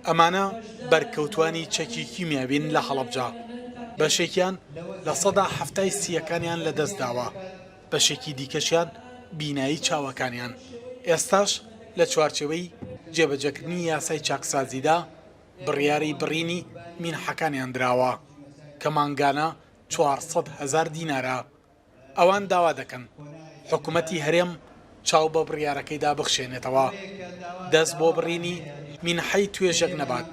ئەمانە بەرکەوتوانی چەکی کیمیاوین لە هەڵەبجە، بەشێکیان 70% سییەکانیان لەدەستداوە، بەشێکی دیکەشیان بینایی چاوەکانیان، ئێستاش لە چوارچێوەی جێبەجێکردنی یاسای چاکسازیدا بڕیاری بڕینی مینحەکانیان دراوە کە مانگانە 400 هەزار دینارە. ئەوان داوا دەکەن حکومەتی هەرێم چاو بە بڕیارەکەیدا بخشێنێتەوە، دەست بۆ بڕینی مینحەی توێژێک نەبات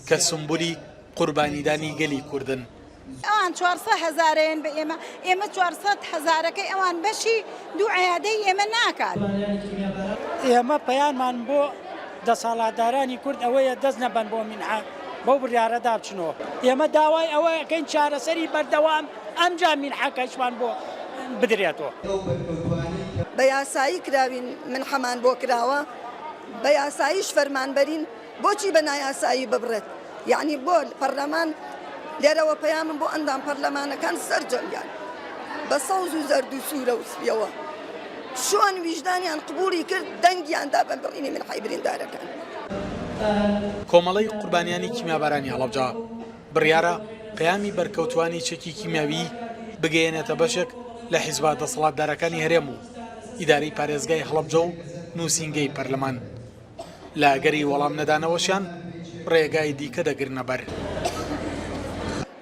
کە سومبولی قوربانیدانی گەلی کوردن. ئەوان 400 هەزارەیەن بە ئێمە، ئێمە 400 هەزارەکەی ئەوان بەشی دوو عیادەی ئێمە ناکات. ئێمە پەیانمان بۆ دەسەڵاتدارانی کورد ئەوەیە دەست نەبەن بۆ مینحە بەو بڕیارەدا بچنەوە. ئێمە داوای ئەوە ئەکەین چارەسەری بەردەوام ئەمجا مینحەکەشمان بۆ بدرێتەوە. بە یاسایی کراوین منحەمان بۆ کراوە بە یاساییش فەرمانبەرین بۆچی بە نایاسایی ببڕێت یەعنی بۆ پەرلەمان لێرەوە پەیامم بۆ ئەندام پەرلەمانەکان سەرجەمیان بە سەوز و زەرد و سوورە و سپیەوە چۆن ویژدانیان قبوڵی کرد دەنگیان دا بە بڕینی منحەی بریندارەکان. کۆمەڵەی قوربانیانی کیمیابارانی هەڵەبجە بڕیارە پەیامی بەرکەوتوانی چەکی کیمیاوی بگەیەنێتە بەشێک لە حیزبە دەسەڵاتدارەکانی هەرێم و ئیدارەی پارێزگای هەڵەبجە و نووسینگەی پەرلەمان. لە ئەگەری وەڵام نەدانەوەشیان ڕێگای دیکە دەگرنە بەر.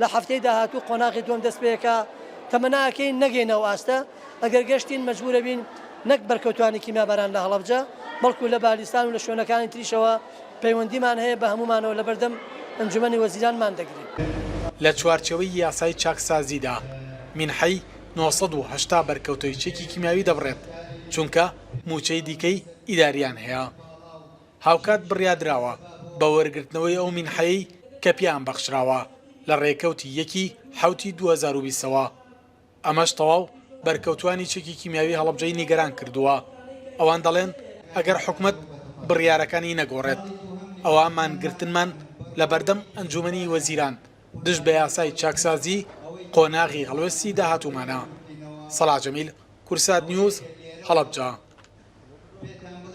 لە هەفتەی داهاتوو قۆناغی دووەم دەست پێکا، تەمەنا ئەکەین نەگەینە ئەو ئاستە، ئەگەر گەشتین مەجبوورە بین نەک بەرکەوتوانی کیمیاباران لە هەڵەبجە، بەڵکو لە بالیستان و لە شوێنەکانی تریشەوە پەیوەندیمان هەیە بە هەموومانەوە لەبەردەم ئەنجومەنی وەزیران مان دەگرین. لە چوارچێوەی یاسای چاکسازیدا، مینحەی 980 بەرکەوتەی چەکی کیمیاوی دەبڕێت، چونکە مووچەی دیکەی ئیدارییان هەیە. هاوکات بڕیادراوە بە وەرگرتنەوەی ئەو مینحەیەی کە پێیان بەخشراوە لە ڕێکەوتی یەکی حەوتی 2020 ەوە. ئەمەش تەواو بەرکەوتوانی چەکی کیمیاوی هەڵەبجەی نیگەران کردووە، ئەوان دەڵێن ئەگەر حکومەت بڕیارەکانی نەگۆڕێت ئەوا مانگرتنمان لەبەردەم ئەنجومەنی وەزیران دژ بە یاسای چاکسازی قۆناغی هەڵوێستی داهاتوومانە. سەڵاح جەمیل، کوردسات نیوز، هەڵەبجە.